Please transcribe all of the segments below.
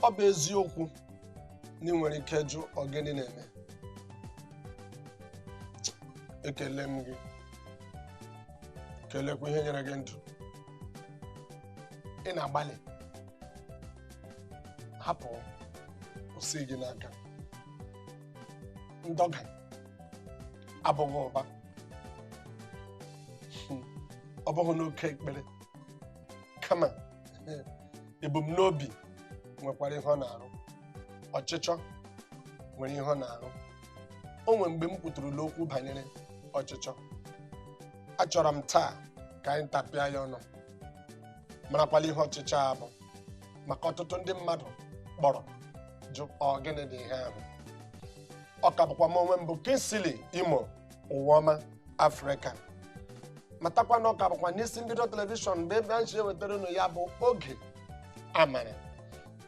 Ọ bụ eziokwu na ị nwere ike jụ ọ gịnị na-eme. Ekele m gị, kelekwa ihe nyere gị ndụ. Ị na-agbalị, hapụ osi gị n'aka. Ndọga abụghị ụba, ọ bụghị n'oke ekpere, kama ebumnobi nwekwara ihe ọ na-arụ, ọchịchọ nwere ihe ọ na-arụ. O nwere mgbe m kwuturula okwu banyere ọchịchọ. Achọrọ m taa ka anyị tapịa ya ọnụ, marakwala ihe ọchịchọ a bụ, maka ọtụtụ ndị mmadụ kpọrọ jụ ọ gịnị dị ihe ahụ. Ọ ka bụkwa m onwe m bụ Kingsley Imo Ụwaọma Afrịka. Matakwa na ọ ka bụkwa n'isi mbido telivishọn bụ ebe anyị si ewetara unu ya bụ oge amara.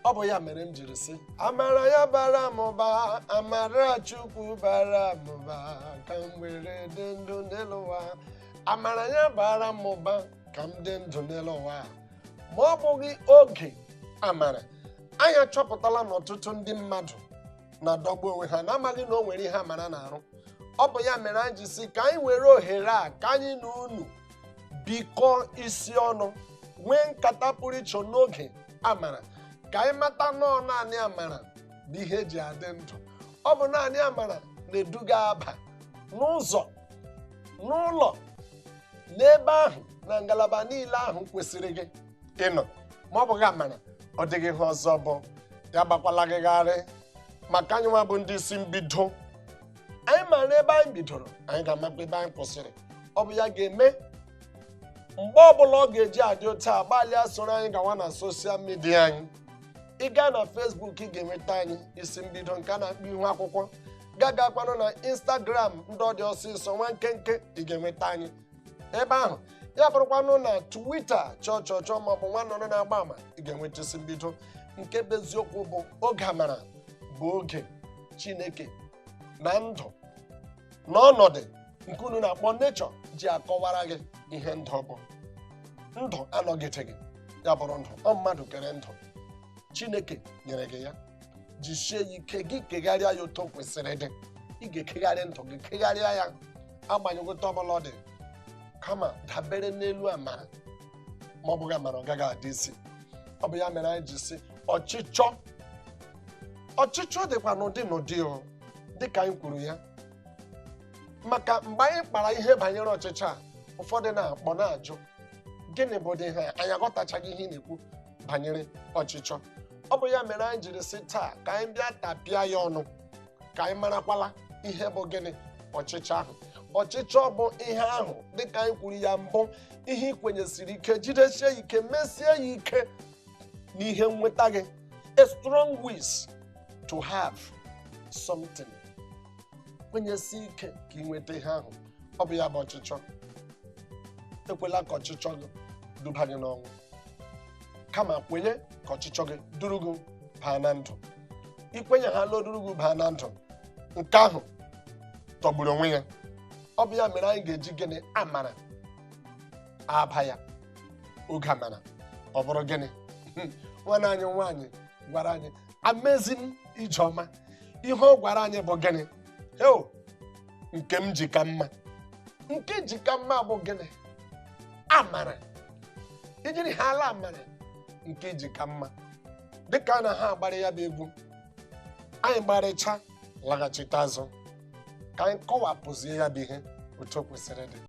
Ọ bụ ya mere m jiri sị amara ya bara m ụba, amara Chukwu bara m ụba, ka m were dị ndụ n'elu ụwa. Amara ya bara m ụba, ka m dị ndụ n'elu ụwa. Ma ọ bụghị oge amara, anyị achọpụtala na ọtụtụ ndị mmadụ na-adọgbu onwe ha na-amaghị na o nwere ihe amara na-arụ. Ọ bụ ya mere anyị ji sị ka anyị were ohere a ka anyị na unu bikọọ isi ọnụ, nwee nkata pụrụ iche n'oge amara, ka anyị mata nọọ naanị amara bụ ihe eji adị ndụ. Ọ bụ naanị amara na-eduga aba n'ụzọ, n'ụlọ, n'ebe ahụ, na ngalaba niile ahụ kwesịrị gị ịnọ. Ma ọ bụghị amara, ọ dịghị ihe ọzọ bụ ya. Gbakwala gị gharị maka anyị nwa bụ ndị isi mbido. Anyị maara ebe anyị bidoro, anyị ga-amakwa ebe anyị kwụsịrị. Ọ bụ ya ga-eme mgbe ọbụla ọ ga-eji adị otu a. Gbalịa soro anyị gawa na social media anyị. Ị gaa na Facebook, ị ga-enweta anyị, isi mbido nke a na-akpọ ihu akwụkwọ. Gagakwanụ na Instagram, ndị ọ dị ọsịsọ nwa nkenke, ị ga-enweta anyị ebe ahụ. Ya bụrụkwanụ na Twitter, chọọ chọọ chọọ maọbụ nwa nọrọ na-agba ama, ị ga-enweta isi mbido. Nke bụ eziokwu bụ oge amara bụ oge Chineke na ndụ na ọnọdụ nke unu na-akpọ nechọ ji akọwara gị ihe ndụ bụ. Ndụ anọgideghị ya bụrụ ndụ, ọ mmadụ kere ndụ, Chineke nyere gị ya, jisie ya ike gị kegharịa ya otu o kwesịrị ịdị. Ị ga-ekegharị ndụ gị, kegharịa ya agbanyeghị otu ọbụla ọ dị, kama dabere n'elu amara. Ma ọ bụghị amara, ọ gaghị adị isi. Ọ bụ ya mere anyị ji sị ọchịchọ. Ọchịchọ dịkwa n'ụdị n'ụdị o, dịka anyị kwuru ya, maka mgbe anyị kpara ihe banyere ọchịchọ a, ụfọdụ na-akpọ na-ajụ gịnị bụ ụdị ihe a? Anyị aghọtachaghị ihe ị na-ekwu banyere ọchịchọ. Ọ bụ ya mere anyị jiri sị taa ka anyị bịa tapịa ya ọnụ, ka anyị marakwala ihe bụ gịnị ọchịchọ ahụ. Ọchịchọ bụ ihe ahụ, dịka anyị kwuru ya mbụ, ihe ị kwenyesiri ike, jidesie ya ike, mesie ya ike n'ihe nweta gị, a strong wish to have something. Kwenyesi ike ka ị nweta ihe ahụ. Ọ bụ ya bụ ọchịchọ. Ekwela ka ọchịchọ gị duba gị n'ọnwụ, kama kwenye ka ọchịchọ gị duru gị baa na ndụ. Ikwenye ha la duru gị baa na ndụ, nke ahụ tọgburu onwe ya. Ọ bụ ya mere anyị ga-eji gịnị amara aba ya. Oge amara, ọ bụrụ gịnị? Nwanne anyị nwaanyị gwara anyị amazing ijeọma. Ihe ọ gwara anyị bụ gịnị? Heo, nke m ji ka mma, nke ji ka mma bụ gịnị? Amara. Ijiri ha ala amara nke ji ka mma, dịka a na ha agbara ya bụ egwu, anyị gbarịcha laghachite azụ ka anyị kọwapụzie ya bụ ihe otu o kwesịrị ịdị.